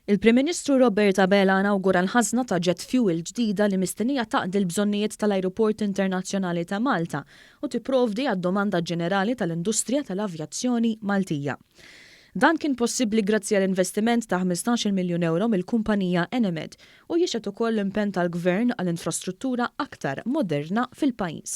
Il-Prim Ministru Robert Abela inawgura l-ħażna ta' jet fuel ġdida li mistennija taqdi l-bżonnijiet tal-Ajruport Internazzjonali ta' Malta u tipprovdi għad-domanda ġenerali tal-industrija tal-avjazzjoni Maltija. Dan kien possibbli grazzi għal investiment ta' 15-il miljun ewro mill-kumpanija Enemed u jixhed ukoll l-impenn tal-Gvern għal infrastruttura aktar moderna fil-pajjiż.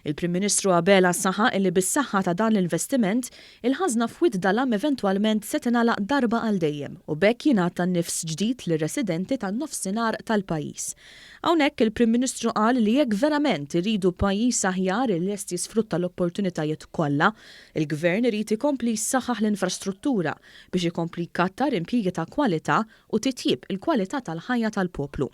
Il-Prim Ministru Abela saħaq illi bis-saħħa ta' dan l-investiment, il-ħażna f'Wied Dalam eventwalment se tingħalaq darba għal dejjem u b'hekk jingħata nifs ġdid lir-residenti tan-Nofsinhar tal-pajjiż. Hawnhekk il-Prim Ministru qal li jekk verament irridu pajjiż aħjar li lest jisfrutta l-opportunitajiet kollha, Il-Gvern irid ikompli jsaħħaħ l-infrastruttura biex ikompli jkattar impjiegi ta' kwalità u titjib il-kwalità tal-ħajja tal-poplu.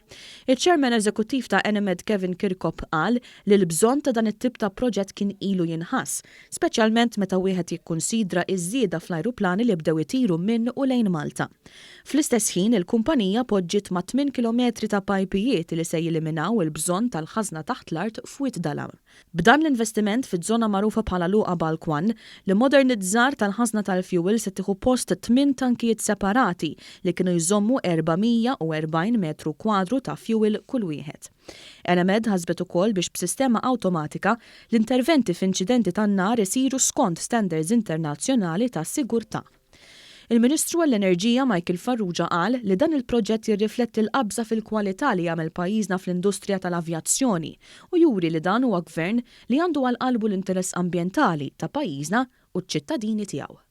Iċ-Chairman Eżekuttiv ta' Enemed Kevin Kirkop qal li l-bżonn ta' dan it-tip ta' proġett kien ilu jinħass, speċjalment meta wieħed jikkunsidra ż-żieda fl-ajruplani li bdew itiru minn u lejn Malta. Fl-istess ħin, il-kumpanija poġġiet mat-tmien kilometri ta' pajpijiet li se jeliminaw il-bżonn tal-ħażna taħt l-art f'Wied Dalam. B'dan l-investiment fiż-żona magħrufa bħala Luqa Balkwan, l-immodernizzar tal-ħażna tal-fjuwil se tieħu post tmien tankijiet separati li kienu jżommu 440 metru kwadru ta' fjuwil kull wieħed. Enemed ħasbet ukoll biex b'sistema awtomatika, l-interventi f'inċidenti tan-nar isiru skont standards internazzjonali ta' sigurtà. Il-Ministru għall-Enerġija Michael Farrugia qal li dan il-proġett jirrifletti l-qabża fil-kwalità li għamel pajjiżna fl-industrija tal-avjazzjoni u juri li dan huwa Gvern li għandu għal qalbu l-interess ambjentali ta' pajjiżna u ċ-ċittadini tiegħu.